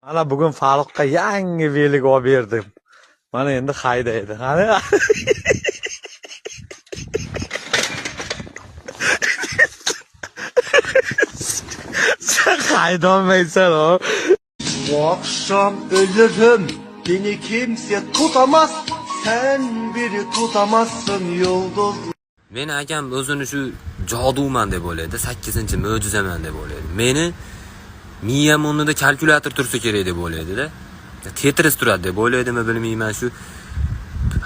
Mana bugun Farruxga yangi велик olib berdim. Mana endi haydaydi. Qani? Sen haydolmaysan o. Bu akşam ölürüm, beni kimse tutamaz. Sen beni tutamazsın yıldız. Meni akam o'zini shu joduman deb o'ylaydi, 8-mo'jizaman deb o'ylaydi. Meni miyam o'rnida kalkulyator tursa kerak deb o'ylaydi-da. Tetris turadi deb o'ylaydimi bilmayman shu.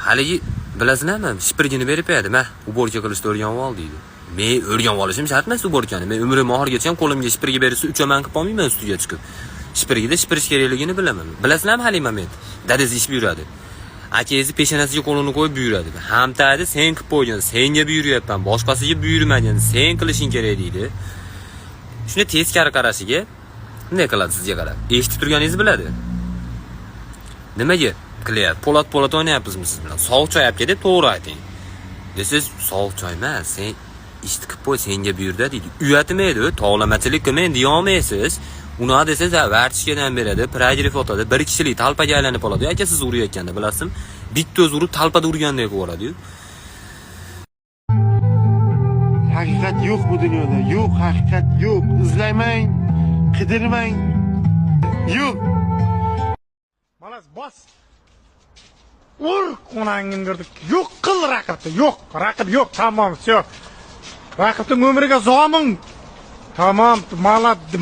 Haligi bilasizlarmi, shipirgini berib qo'yadi. "Ma, уборка qilishni o'rganib ol" deydi. Men o'rganib olishim shart emas уборка ni. Men umrim oxirigacha ham qo'limga shipirgi bersa uchaman qilib olmayman ustiga chiqib. Shipirgida shipirish kerakligini bilaman. Bilasizlarmi haligi moment? Dadasi ish buyuradi. Akangizni peshonasiga qo'lini qo'yib buyuradi. Hamtaydi sen qilib qo'ygan, senga buyuryapman, boshqasiga buyurmagan, sen qilishing kerak deydi. Shunda teskari qarashiga bunday qiladi sizga qarab. Eshitib turganingizni biladi. Nimaga qilyapti? Po'lat po'lat o'ynayapmizmi siz bilan? Sovuq choy olib kel deb to'g'ri ayting. Desangiz, sovuq choy emas, sen ishni qilib qo'y, senga buyurdi deydi. Uyatmaydi, tovlamachilik qilmang deya olmaysiz. Uni desangiz, ha, вертушка dan beradi, прогрев otadi, bir kishilik толпа ga aylanib oladi. Aka siz urayotganda bilasizmi? Bitta o'zi urib толпа da urgandek qilib yuboradi-yu. Haqiqat yo'q bu dunyoda. Yo'q, haqiqat yo'q. Izlamang, qidirmang. Yo'q. Malas bos. Ur onangni ko'rdik. Yo'q qil raqibni. Yo'q, raqib yo'q. Tamom, всё. Raqibning umriga zomin. Tamom,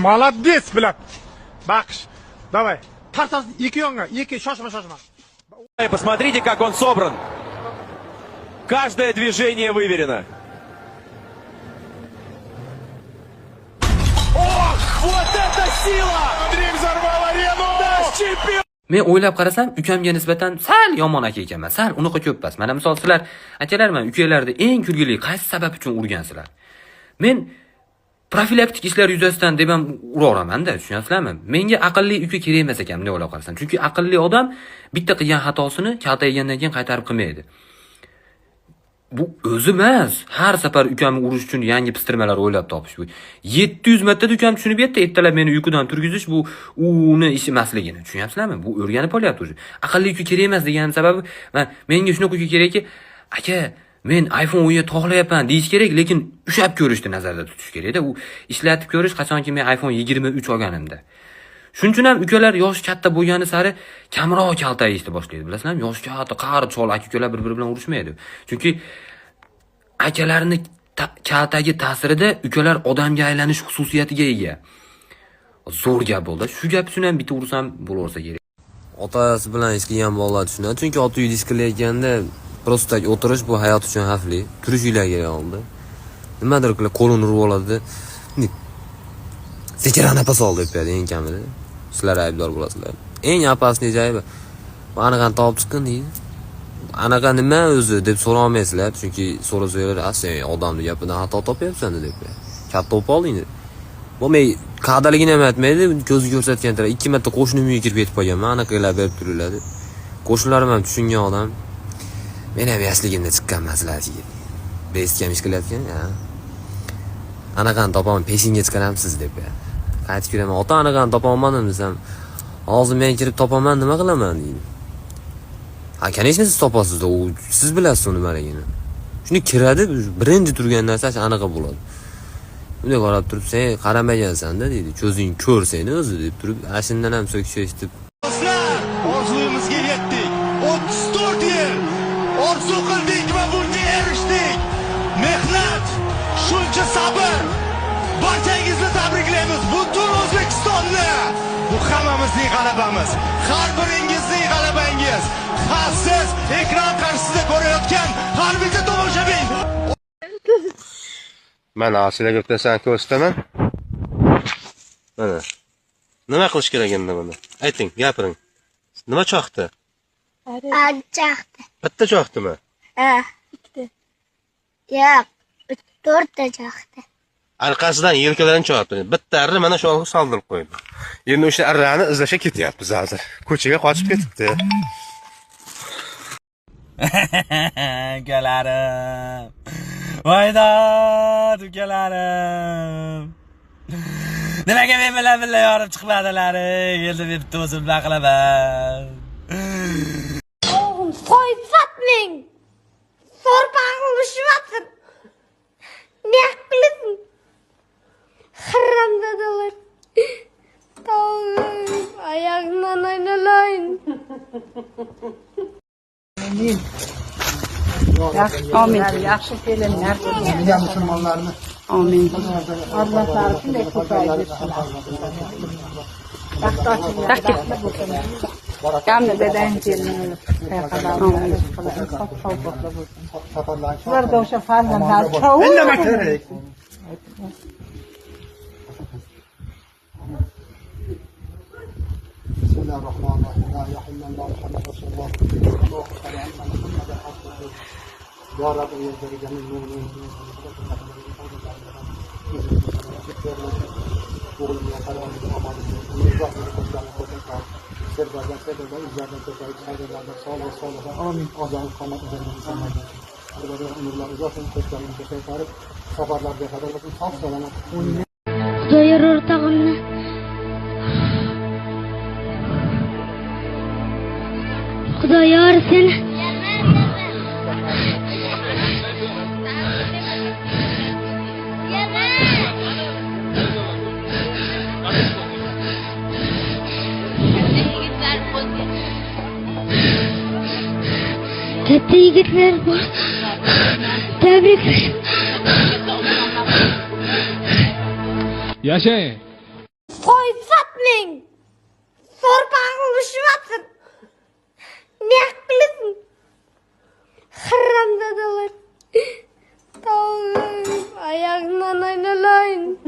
молодец, блядь. Baqish. Давай. Tars ikki yonga, ikki shoshma, shoshma. Посмотрите, как он собран. Каждое движение выверено. Ох, вот это сила! Андрей взорвал арену! Наш чемпион! Men o'ylab qarasam, ukamga nisbatan sal yomon aka ekanman, sal unaqa ko'p emas. Mana misol sizlar akalar, man ukalarni eng kulgili qaysi sabab uchun urgansizlar? Men profilaktik ishlar yuzasidan deb ham uraveramanda, tushunyapsizlarmi? Menga aqlli uka kerak emas ekan, bunday o'ylab qarasam. Chunki aqlli odam bitta qilgan xatosini kaltagandan keyin qaytarib qilmaydi. Bu o'zi emas. Har safar ukamni urish uchun yangi pistirmalar o'ylab topish bu. 700 martada ukam tushunib yetdi, ertalab meni uyqudan turgizish bu uni ishi emasligini. Tushunyapsizlarmi? Bu o'rganib olyapti уже. Aqlli uka kerak emas deganim sababi, menga shunaqa uka kerakki, aka, men iPhone 17 xohlayapman deyish kerak, lekin ushlab ko'rishni nazarda tutish kerakda. U ishlatib ko'rish qachonki men iPhone 23 olganimda. Shuning uchun ham ukalar yoshi katta bo'lgani sari kamroq kaltayishni boshlaydi. Bilasizlarmi? Yoshi katta, qari chol aka ukalar bir-biri bilan urushmaydi. Chunki akalarni kaltagi ta'sirida ukalar odamga aylanish xususiyatiga ega. Zo'r gap bo'ldi. Shu gap uchun ham bitta ursam bo'laversa kerak. Otasi bilan ish qilgan bolalar tushunadi. Chunki ota uyda ish qilayotganda просто так o'tirish bu hayot uchun xavfli. Turishinglar kerak oldi. Nimadir qilib qo'lini urib oladi. Sekinroq nafas ol deb qo'yadi eng kamida. Sizlar aybdor bo'lasizlar. Eng опасный joyi bu. Anaqani topib chiqqin deydi. Anaqa nima o'zi deb so'rolmaysizlar, chunki so'rasanglar, "A sen odamni gapidan xato topyapsan" deb qo'yadi. Katta bo'lib qolding deb. Bo'lmay qadaligini ham aytmaydi, ko'zi ko'rsatgan taraf. Ikki marta qo'shnim uyga kirib ketib qolganman, anaqalar berib turiladi. Qo'shnilarim ham tushungan odam. Men ham yoshligimda chiqqanman sizlarga. Bestga ish qilayotgan, ha. Anaqani topaman, peshinga chiqaramsiz deb qo'yadi. Qaytib kelaman, ota anaqani topolmadim desam, hozir men kirib topaman, nima qilaman deydi. Ha, конечно, siz topasiz, u siz bilasiz uni nimaligini. Shuni kiradi, birinchi turgan narsa anaqa bo'ladi. Bunday qarab turib, sen qaramagansan-da deydi. Ko'zing ko'r seni o'zi deb turib, ana shundan ham so'kish eshitib Do'stlar, orzuyimizga yetdik. 34 yil orzu qildik va bunga erishdik. Mehnat, shuncha sabr. Barchangizni tabriklaymiz. Butun O'zbekistonni. Bu hammamizning g'alabamiz. Har biringizning g'alabangiz. Ha, siz ekran qarshisida ko'rayotgan har bitta tomoshabin. Mana sizlarga bitta narsani ko'rsataman. Mana. Nima qilish kerak endi buni? Ayting, gapiring. Nima choqdi? Chaqdi. Bitta choqdimi? Ha. Ikkita. Yo'q, to'rtta chaqdi. Orqasidan yelkalarini chopdi. Bitta arra mana shu olg'a soldirib qo'ydi. Endi o'sha arrani izlashga ketyapmiz hozir. Ko'chaga qochib ketibdi. Ukalarim. Voydod ukalarim. Nimaga men bilan birga yorib chiqmadilar? Endi men bitta o'zim nima qilaman? So'yib sotmang. So'rpag'im bishmasin. Ne qilasan? Haramzadalar. Tavuk ayağından aynalayın. Amin. Yaxshi kelinlar. Dunyo musulmonlarini Amin. Avlodlari shunday ko'payib Baxt ochinglar. Baxtli bo'lsinlar. Hamda dadang kelin Ularda o'sha farzandlar Indamay kerak. Bismillahirrohmanirrohim. La ilaha illalloh Muhammad Rasululloh. Allohu akbar. Muhammadan abduhu. Ya Rabbi yerleriga mo'minin Xudoyor o'rtog'imni Xudoyor seni Katta yigitlar bor. Tabriklayman. Yashang. So'yib sotmang. So'rpag'im bishmasin. Ne qilasan? Haramzadalar. Tavuk ayağından aynalayın.